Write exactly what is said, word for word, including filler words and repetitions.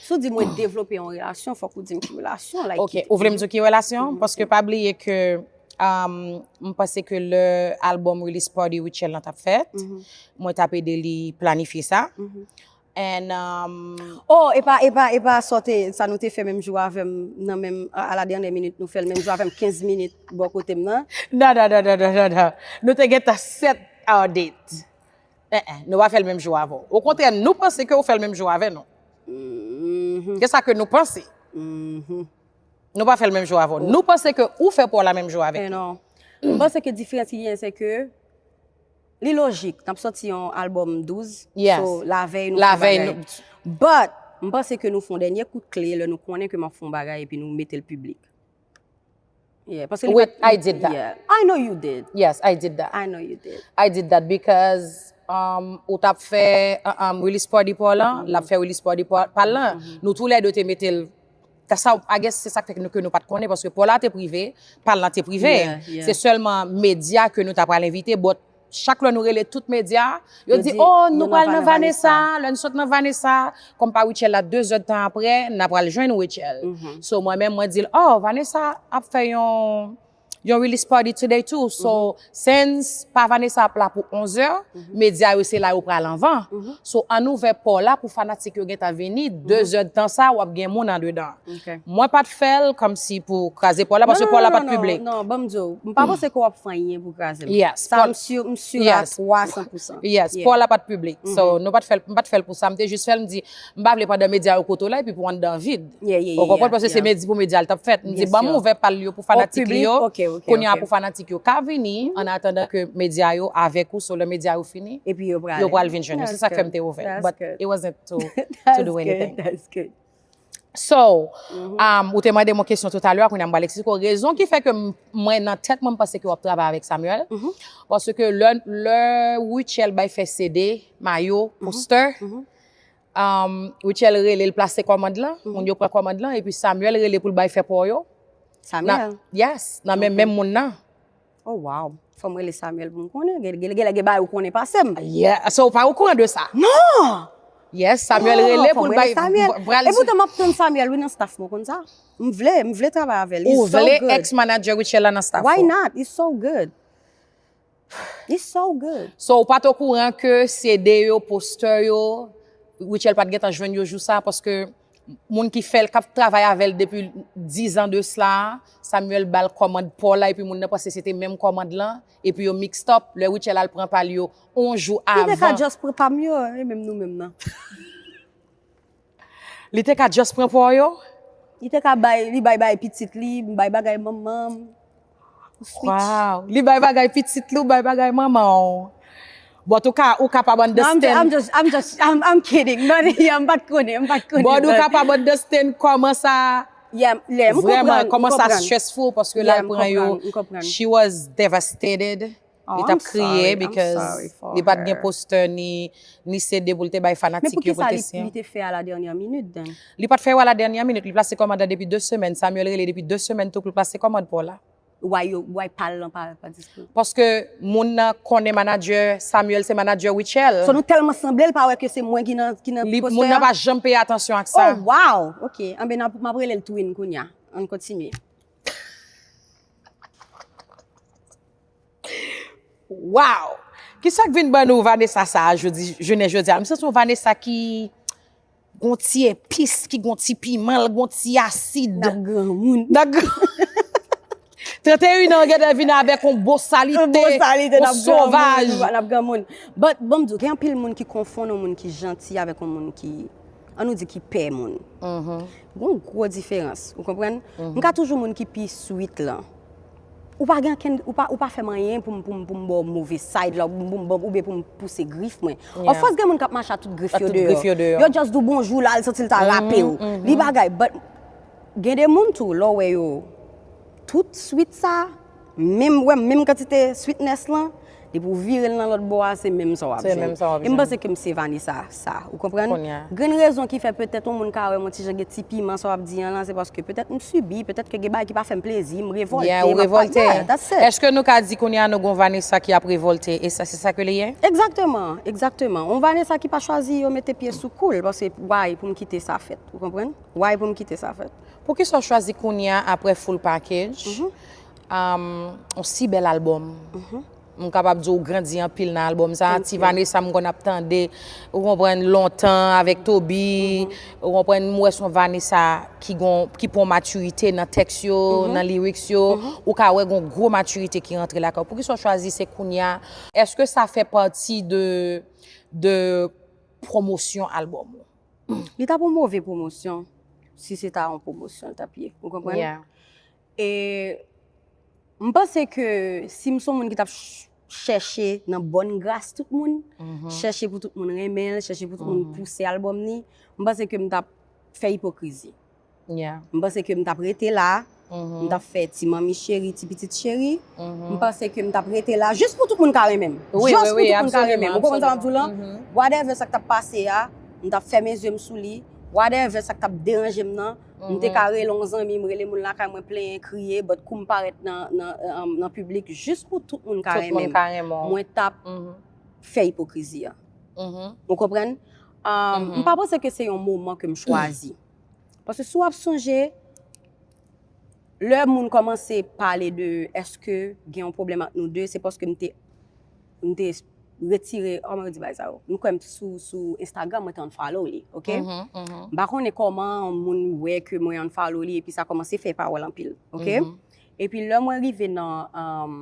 Si w di mwen devlope yon relasyon, fòk ou di m ki relasyon, like, Ok, ou vle m di w ki relasyon? Paske pa bliye ke um, m panse ke lè album release party Rutshelle lan t ap fèt, mwen t ap ede li planifye sa. And um, Oh, e pa, e pa, e pa sa w te, sa nou te fè menm jou avè m nan menm, a la dènyè minit, nou fè l menm jou avè m kenz minit bò kote m nan. Non, non, non, non, non, non, non. Nou te gentan set our date. Eh, eh, nou pa fè l menm jou avè w. Okontrè, nou panse ke ou fè l menm jou avè nou. Se sa ke nou panse. Nou pa fè l menm jou avè w. Nou panse ke ou fè pa w la menm jou avè Men non. M panse ke diferans ki genyen, se ke li lojik. N ap sòti yon album douz. Yes. So, lavèy nou Lavèy fè bagay. But, m panse ke nou fè yon dènye kout kle lè nou konnen ke m ap fè yon bagay epi nou mete l piblik. Yeah, paske li Wait, pa- I did that. Yeah. I know you did. Yes, I did that. I know you did. I did that because um, ou t ap fè uh, um, release party pa w lan, l ap fè release party pa pa l lan. Nou tou lè de te mete l. Sa, I guess, se sa k fè ke nou, ke nou pa t konnen, paske pa w la te prive, pa l lan te prive. Yeah, yeah. Se sèlman medya ke nou ta pral envite, but chak lè nou rele tout medya, yo Yo di, di, oh, nou nou pral nan nan Vanessa, lè nou sot nan Vanessa, kòm pa Rutshelle la, de zè tan apre, n a pral jwenn Rutshelle. So, mwen menm, mwen di l, oh, Vanessa ap fè yon yon release party today too. So, since pa Vanessa ap la pou onz è, medya yo se la yo pral anvan. So, ann ouvè pa w la pou fanatik yo gentan vini, de zè tan sa, w ap gen moun andedan. Ok. Mwen pa t fè l kòmsi pou kraze pa w la, paske pa w la pa t piblik. Non, non, non, ban m di w, m pa panse ke w ap fè anyen pou kraze m. Yes, Sa, pa- m si, m si a Yes. twa san pou san. Yes, pa w la pa t piblik. So, nou pa t fè l, m pa t fè l pou sa. M te jis fè l, m di, m pa vle pandan medya yo kote w la, epi pou w anndan vid. Yeah, yeah, Ou konprann, yeah, paske se yeah. medya, pou medya l t ap fèt. M di, Byen ban m sûr. ouvè pa l yo pou fanatik li yo. Piblik, ok, ok, Kounye a ok. Pou fanatik yo ka vini, an atandan ke medya yo avèk ou, so lè medya yo fini, Epi yo pral. yo pral vin jwenn. Se sa k fè m te ouvè. But it wasn't to, to do anything. That's good. So, um, ou te mande mwen kesyon toutalè, kounye a m pral eksplike w rezon ki fè ke m- mwen nan tèt mwen m panse ke w ap travay avèk Samuel. Paske lè, lè Rutshelle bay fè C D, mayo, poster, um, Rutshelle rele l plase kòmand lan, moun yo pran kòmand lan, epi Samuel rele pou l bay fè pa w yo. Samuel. Yes, nan men menm moun nan. Oh, wow. Fò m rele Samuel pou m konnen. Gen, gen, gen, gen bagay ou konnen pase m. Yeah, so ou pa okouran de sa. Non! Yes, Samuel Oh, rele fò pou m l bay, rele Samuel. pral E poutan m ap tann Samuel, wi, nan staff mwen, konn sa. M vle, m vle travay avè l. Ou He's so vle good. Ex manager Rutshelle la nan staff Why ou. Not? He's so good. He's so good. So, ou pa t okouran ke C D yo, poster yo, Rutshelle pa t gentan jwenn yo jou sa, paske moun ki fè l, k ap travay avè l depi diz an de sla, Samuel ba l kòmand pa w la, epi moun nan panse se te menm kòmand lan, epi yo mixed up, lè Rutshelle al pran pa l yo, on jou Li te ka avan. Just pran pa m yo, e menm nou menm nan. Li te ka just pran pa w yo? Li te ka bay, li bay, bay pitit li, bay bagay manman m. Switch. Wow. Li bay bagay pitit li, ou bay bagay manman w. But ou ka, ou kapab No, I'm, ju- I'm understand. just, I'm just, I'm, I'm kidding. Non, yeah, m pa t konnen, m pa t konnen. But ou But- kapab understand kòman sa Yeah, yeah, m vrèman, konprann, m kòman sa konprann. Stressful, paske Yeah, la l m pran yo, konprann, m konprann. She was devastated. Oh, Li t ap I'm sorry, kriye I'm because sorry for li pa t gen her. Poster ni, ni C D pou l te bay Men fanatik pou yo ki sa li, pwoteksyon. Li te fè a la dènyè minit, then? Li pa t fè yo a la dènyè minit, li plase kòmand la depi de semèn. Samuel rele depi de semèn tou pou l plase kòmand pa w la. Why yo, why pa l lan pa, pa dispo? Paske moun nan konnen manager, Samuel se manager Rutshelle. So nou tèlman sanble, l pa wè ke se mwen ki nan, ki nan Li, poster moun nan a? Pa janm peye atansyon ak sa. Oh, wow! Ok, anben, n ap- m ap rele l twin kounye a. Ann kontinye. Wow! Kisa k vin ban nou Vanessa sa a jodi, jounen jodi a? M santi yon Vanessa ki gon ti epis, ki gon ti piman, l gon ti asid. N ap granmoun. Nan gr- trannteyen an, gentan vin avèk yon bosalite, Yon bosalite, yon n ap sovaj. Granmoun, n ap granmoun. But, bon, m di w, gen anpil moun ki konfonn yon moun ki janti avèk yon moun ki, ann nou di, ki pè moun. Gon gwo diferans, ou konprann? M ka toujou moun ki pi sweet lan. Ou pa gen ankenn, ou pa, ou pa fè m anyen pou m, pou m, pou m ba w move side la, pou m, pou m, oubyen pou m pouse grif mwen. Of course, gen moun k ap mache ak tout grif Ak yo tout deyò. Grif yo deyò. Yo just di w bonjou la, l santi l ta rape w. Li bagay, but gen de moun tou, lè w wè yo tout sweet sa, menm, wè, menm kantite sweetness lan, Depi w vire l nan lòt bò a, se menm sa w ap jwenn. E m panse ke m se Vanessa sa, ou konprann? Grenn rezon ki fè petèt yon moun ka wè m yon ti jan gen ti piman sa w ap di an lan, se paske petèt m sibi, petèt ke gen bagay ki pa fè m plezi, m revòlte, m ap pa... Yeah, that's it. Èske nou ka di kounye a nou gon Vanessa ki ap revòlte, e sa, se sa ke li ye? Egzakteman, egzakteman. Yon Vanessa ki pa chwazi yo mete pye sou kou l, paske why pou m kite sa fèt, ou konprann? Why pou m kite sa fèt? Poukisa w chwazi kounye a, apre full package, um, yon si bèl albòm? M kapab di w grandi anpil nan albòm sa. Ti Vanessa m konn ap tande, ou konprann, lontan avèk Toby. Ou konprann, m wè se yon Vanessa ki gon, ki pran matirite nan tèks yo, nan lyrics yo. Ou ka wè gon gwo matirite ki rantre lakay w. Poukisa w chwazi se kounye a? Èske sa fè pati de, de pwomosyon albòm ou? Li t ap yon move pwomosyon si se ta yon pwomosyon l t ap ye. Ou konprann? E m panse ke si m se yon moun ki t ap ch- chèche nan bòn gras tout moun, chèche pou tout moun renmen l, chèche pou tout moun pouse albòm li, m panse ke m t ap fè ipokrizi. M panse ke m t ap rete la, m t ap fè ti manmi cheri, ti pitit cheri, m panse ke m t ap rete la jis pou tout moun ka renmen m. Just pou tout moun ka renmen m. Ou konprann sa m ap di w lan? Whatever sa k t ap pase a, m t ap fèmen zye m sou li. Whatever sa k t ap deranje m nan, m te ka rele yon zanmi m, rele moun lakay mwen plenyen, kriye, but kou m parèt nan, nan, nan, nan piblik, jis pou tout moun ka renmen m, mwen t ap fè ipokrizi a. Ou konprann? Um, m pa panse ke se yon moman ke m chwazi. Paske si w ap sonje, lè moun kòmanse pale de èske gen yon pwoblèm ant nou de, se paske m te, m te retire, kòman yo di bagay sa yo? M kwè m sou, sou Instagram, mwen te unfollow li, oke? M pa konnen kòman moun wè ke mwen unfollow li, epi sa kòmanse fè pawòl anpil, oke? Epi lè mwen rive nan, um,